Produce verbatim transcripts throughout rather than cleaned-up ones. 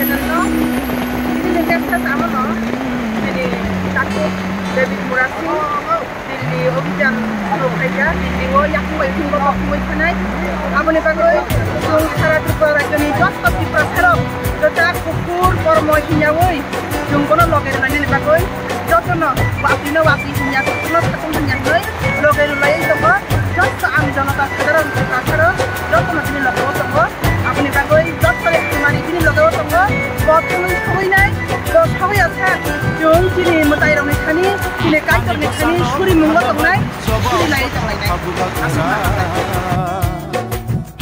Chini message ano no, chini takhuk David Murasing, Delhi obhijan suru khaijak, Delhi o yakung bai phungo tongwi phanai. Aboni bagwi chwng sara Tripura rajyoni joto Tiprasa rok kwchak kuphur kormo hinyawi chwng bono loge rwlainani bagwi jotono wapri no wapri hinya, kuphur no satung hinya hinwi loge rwlaiwi tongo. Joto ang jonota sadharon Tiprasa rok jotono chini loge o tongo. Aboni bagwi joto yakung mani chini loge o tongo. Bo thangwi sogwi nai, bo sogwi ya sa, chwng chini mwtai rokni thani, chini Kaitorni thani suri mungo tongnai, suri lai tongnai nai. Aswk ma tongnai.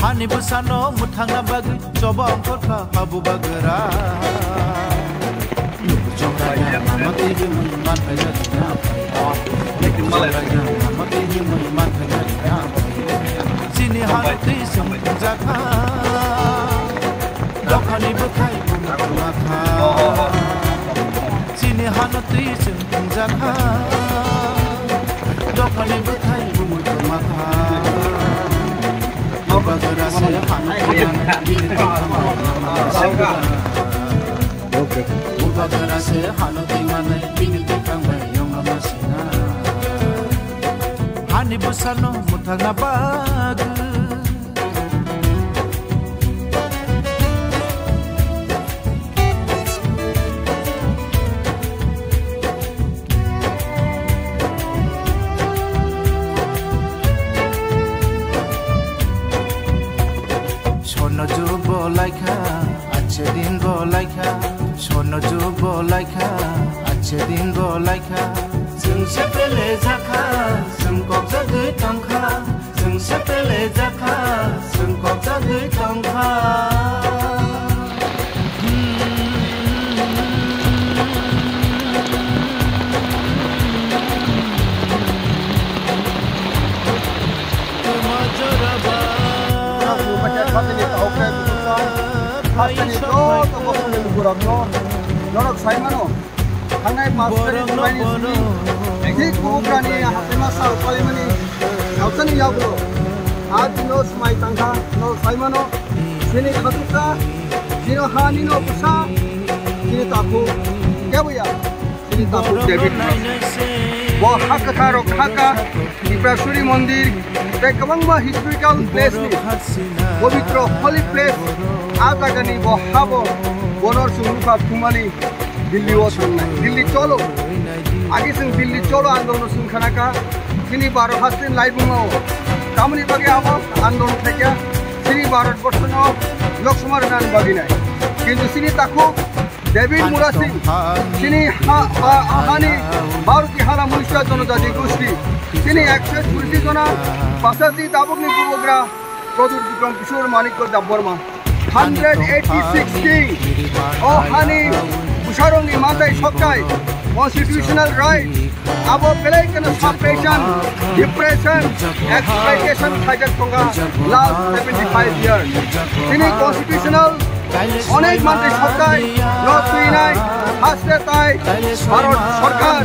Hani bwsano mwthangna bagwi choba ongkhorkha habu bagra. Chini hano twi songjakha, dophani bwkhai bumu kwmakha. Chini hano twi songjakha, dophani bwkhai bumu kwmakha. Bubagra se hano twi manai bini bwkhang bai yongma masina. Bubagra se hano twi manai bini bwkhang bai yongma masina. Hani bwsano mwthangna bagwi. Sono jugo laikha, ache din go laikha. Sono jugo laikha, ache din go laikha. Chwng se pele jakha, chwng kok jagwi tongkha. Chwng se pele jakha, chwng kok jagwi tongkha. Hasteni joto bosongni lukurokno norok sai mano. Thangnai pash tarikh ni simi thik bubagrani hathai masa palimani kausani yagulo. A dino swmai tangkha, no sai mano. Chini khasuksa, chini ha nino bwsa, chini takhuk kebo ya, chini takhuk David. Bo ha kwthar rok ha ka, Tiprasuri mondir, tei kwbangma historical place ni, pobitro holy place, a jaga ni bo ha bo, bono chwng nukha thumani. Delhi o thangnai, Delhi cholo. Agi chwng Delhi cholo andolon chwng khanaka, chini Bharat haste ni laibung o. Tamoni bagwi abo andolon khaikha, chini Bharat borsho no loksoma rwnani bagwi nai. Kintu chini takhuk David Murasing, chini ha, ha, hani Bharati hara Munisha Jonojati Goshti, chini ekshoi kuri jona pachashi tabukni bubagra Pradyut Bikram Kishore Manikya Debbarma. Hundred eighty-six thing. O hani bwsarokni manthai sokthai, constitutional right, abo belai kheno suppression, depression, exploitation khaijak tonga last seventy-five years. Chini constitutional onek manthai sokthai no twinai haste tai Bharat Sarkar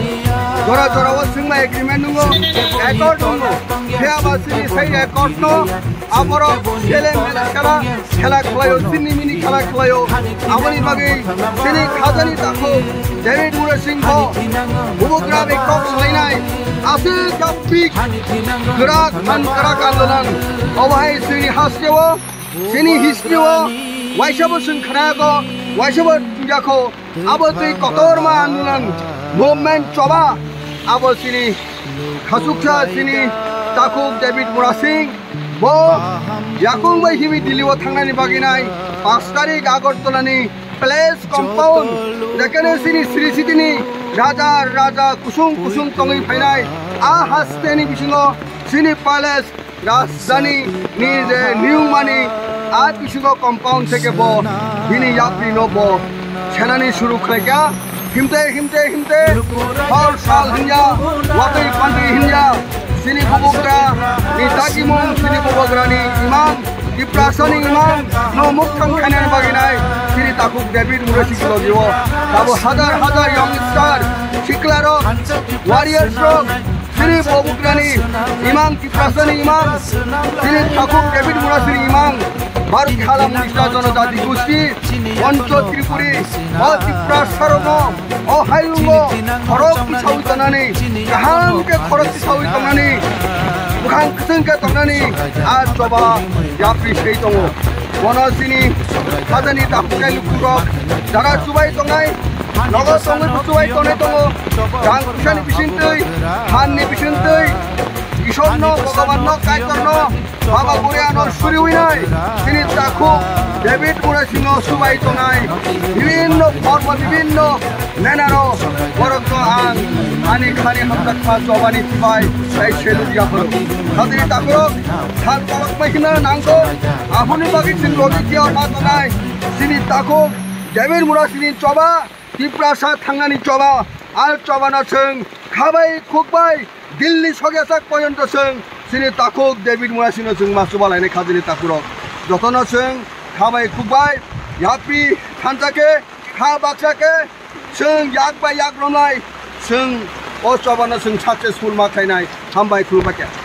jora jora o swngmai agreement nungo, accord nungo. Phiya ba chini sei accord no aborok sele mele khela, khela khlaio, sini mini khela khlaio. Aboni bagwi chini khajani takhuk David Murasing bo bubagra bai kok swlainai aswk kha big kwrak han kwrak andolon. Obo hai chini haste o, chini history o waisa bo chwng khnayago, waisa bo twijakho. Abo twi kotorma andolon, movement choba, abo chini khasuksa chini takhuk David Murasing bo yakung bai himwi Delhi o thangnani bagwi nai pash tarik Agartala ni palace compound, jekhane chini Sri Sitini raja raja kusung kusung tongwi phainai, a haste ni bisingo chini palace Rajdhani ni je niyungmani a bisingo compound theke bo bini yapri no bo senani suru khlaikha. Himte, himte, himte, hor sal hinya, watwi pantwi hinya, chini bubagra ni dagimung, chini bubagra ni imang, Tiprasa ni imang no mukthang khainani bagwi nai chini takhuk David Murasing logio. Abo hajar hajar youngster, siklarok, warriors rok, chini bubagrani imang, Tiprasani imang, chini takhuk David Murasing ni imang, Bharat Hala Mungsa Jonojati Gosti, Moncho Tripuri, o Tiprasarokno, o hairungo, khorok tisawi tongnani, kaham khe khorok tisawi tongnani, bukhang kwchwng khe tongnani, a choba yapri sei tongo. Bono chini khajani takhuk khe lukurok, jara chubai tongnai, nogo tongwi chubai tongnai tongo, rang phisani bisingtwi, hanni bisingtwi, Ishorno, Bhagwanno, Kaitorno, Baba Goriano suriwinai, chini takhuk David Murasino subai tongnai, bibinno porbo, bibinno nenaro, borokno ang ani khani hamjakma chobani chibai, sai seluk yapharo. Khajani takhuk, sal kolokma hino nangkho, aboni bagwi chini logi kiya ma tongnai, chini takhuk David Murasini choba, Tiprasa thangnani choba, al chobano chwng khabai khukbai Delhi sogyasak poyonto chwng chini takhuk David Murasino chwng ma chubalainai khajani takhurok. Jotono chwng khabai khukbai yapri thansa khe kha baksa khe chwng yak bai yak romlai chwng o chobano chwng successful ma khlainai. Hambai khulumkha.